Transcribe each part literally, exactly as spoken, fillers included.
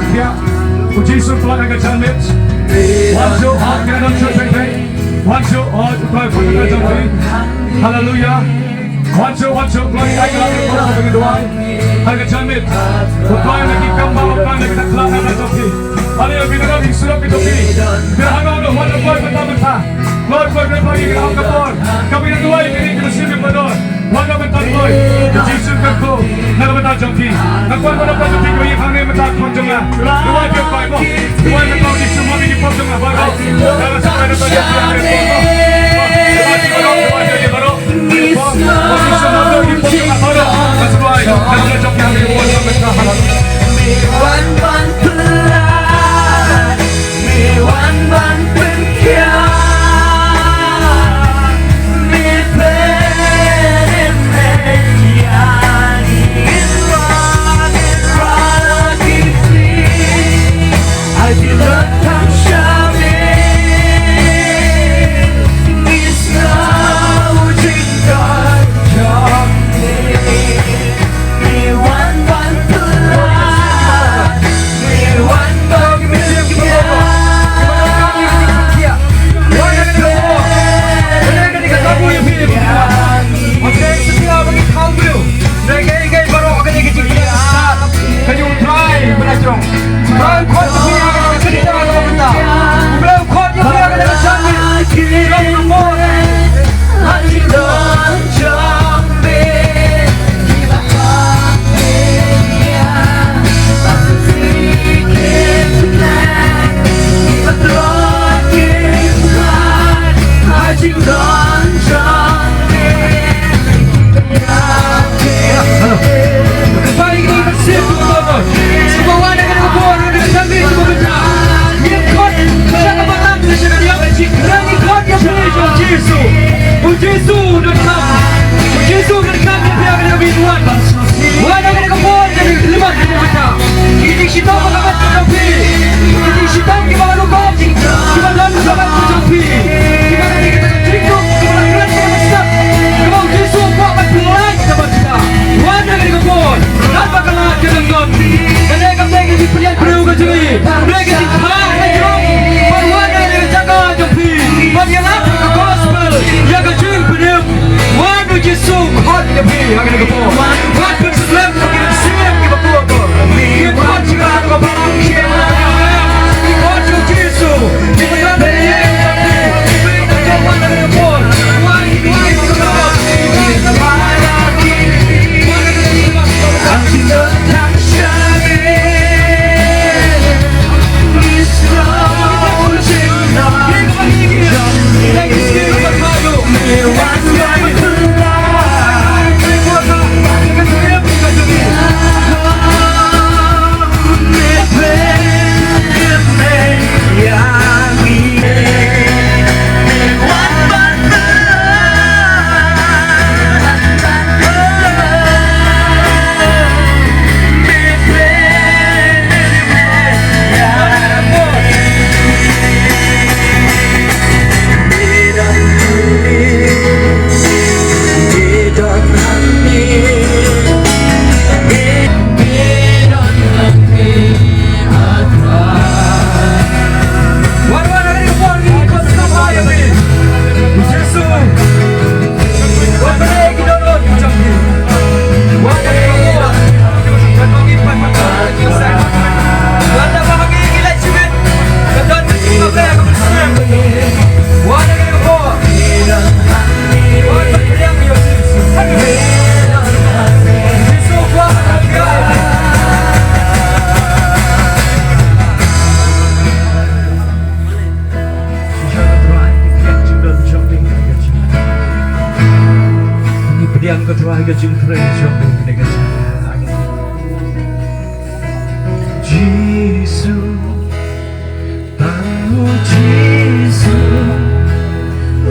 pynkhiah. U Jisu u pynlait ha ka janmiet. Wan shuh, hooid, ki nongshun pyrthei. Wan shuh, hooid, u Trai u pynlait ha ka janmiet. Haleluya. Wan shuh, wan shuh, u Blei, ai ka lad ka por kaba ngin duwai ha ka janmiet. U Blei, na ki kam ba u Blei, na ki khlad na ka jong phi. Ale, phi nang, phi surok ki jong phi. Phi hangno, wan, u Blei, mynta, mynta. Lord, Lord, Lord, Lord, ïa ka por kaba ngin duwai, kine ki mynsiem ki ba don. Wan, wan, mynta, Lord. Ka Jisu ka kyrkhu na ka bynta jong phi. Nga kwah ban ong ïa phi, kaba ïa hangne mynta, khun jong nga. Duwai, duwai, duwai, duwai, mynta, Jisu, map ïa ki pop jong nga baroh. Duwai, duwai, duwai, duwai, duwai, duwai, duwai, duwai, duwai, duwai, duwai, duwai, duwai, Trai ka jingtrei jong me kane ka jingtrei. Jisu, tang u Jisu,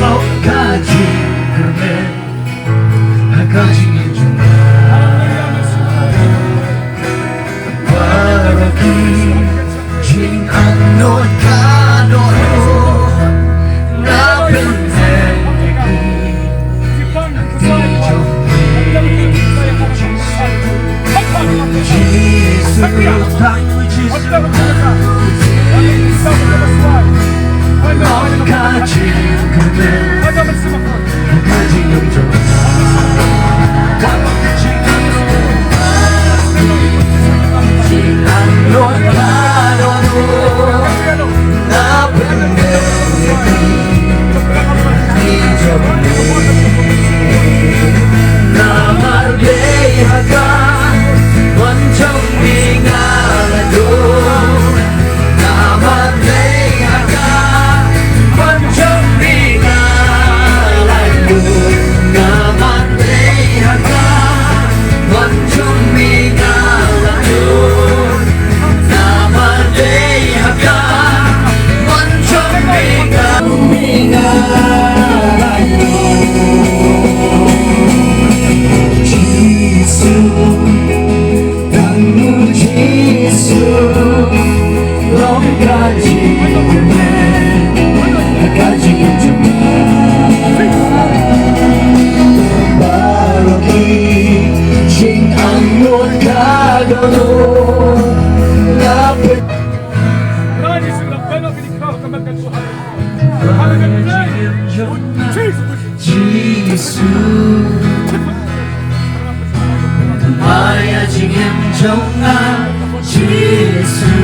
long ka jingkyrmen ha ka jingim jong nga. Baroh ki jingangnud ka don ruh, nga pynmen ïa ki. Jisu, tang u Jisu, long ka jingkyrmen. Jisu, ai ïa jingim jong nga, Jisu.